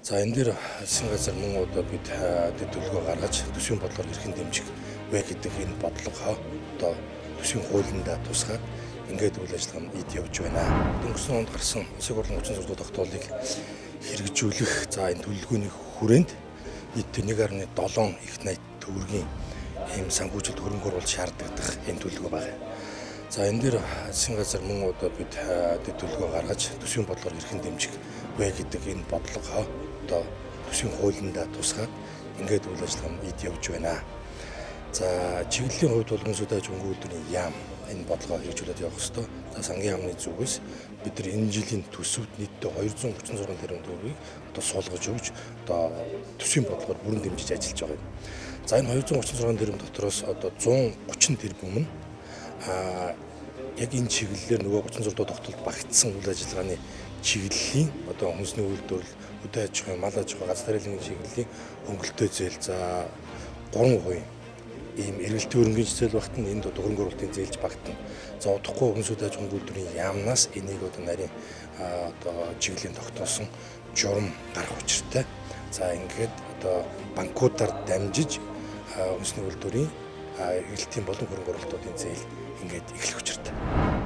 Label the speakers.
Speaker 1: За, энэ дээр засгийн газар мөн одоо бид дэд төлөвлөгөө гаргаж, төсвийн бодлогоор хэрхэн дэмжих вэ гэдэг энэ бодлого одоо төсвийн хуулиндаа тусгаад ингээд үйл ажиллагаа нь эд явж байна. Өнгөрсөн онд гарсан Улсын хурлын 36 дугаар тогтоолыг хэрэгжүүлэх, за, энэ төлөвлөгөөний хүрээнд нийтдээ 1.7 их 80 төгрөгийн ийм санхүүжилт, хөрөнгө оруулалт шаардагдах ийм төлөвлөгөө байна. За, энэ дээр засгийн газар мөн одоо бид дэд төлөвлөгөө гаргаж, төсвийн бодлогоор хэрхэн дэмжих вэ гэдэг энэ бодлого одоо төсвийн хуулиндаа тусгаад ингээд үйл ажиллагаа нь эд явж байна. За, чиглэлийн хувьд бол Хүнсүд аж ахуйн үйлдвэрийн яам энэ бодлогоо хэрэгжүүлээд явах ёстой. За, сангийн яамны зүгээс бид нар энэ жилийн төсөвт нийтдээ 236 тэрбум төгрөгийг одоо суулгаж өгч, одоо төсвийн бодлогоор бүрэн дэмжиж ажиллаж байгаа юм. За, энэ 236 тэрбум дотроос одоо 130 тэрбум нь яг энэ чиглэлээр нөгөө 36 дугаар тогтоолд багтсан үйл ажиллагааны чиглэлийн, одоо хүнсний үйлдвэрлэл, хөдөө аж ахуйн, мал аж ахуй, газар тариалангийн чиглэлийн хөнгөлөлтөй зээл, за, 3% ийм эргэлтийн хөрөнгөний зээл багтана, энд одоо хөрөнгө оруулалтын зээлж багтана. За, удахгүй хүнс хөдөө аж ахуйн үйлдвэрийн яамнаас энийг одоо нарийн одоо чиглэлийн тогтоосон журам гарах учиртай. За, ингээд одоо банкудаар дамжиж үндэсний үйлдвэрийн эргэлтийн болон хөрөнгө оруулалтуудын зээл ингээд эхлэх учиртай.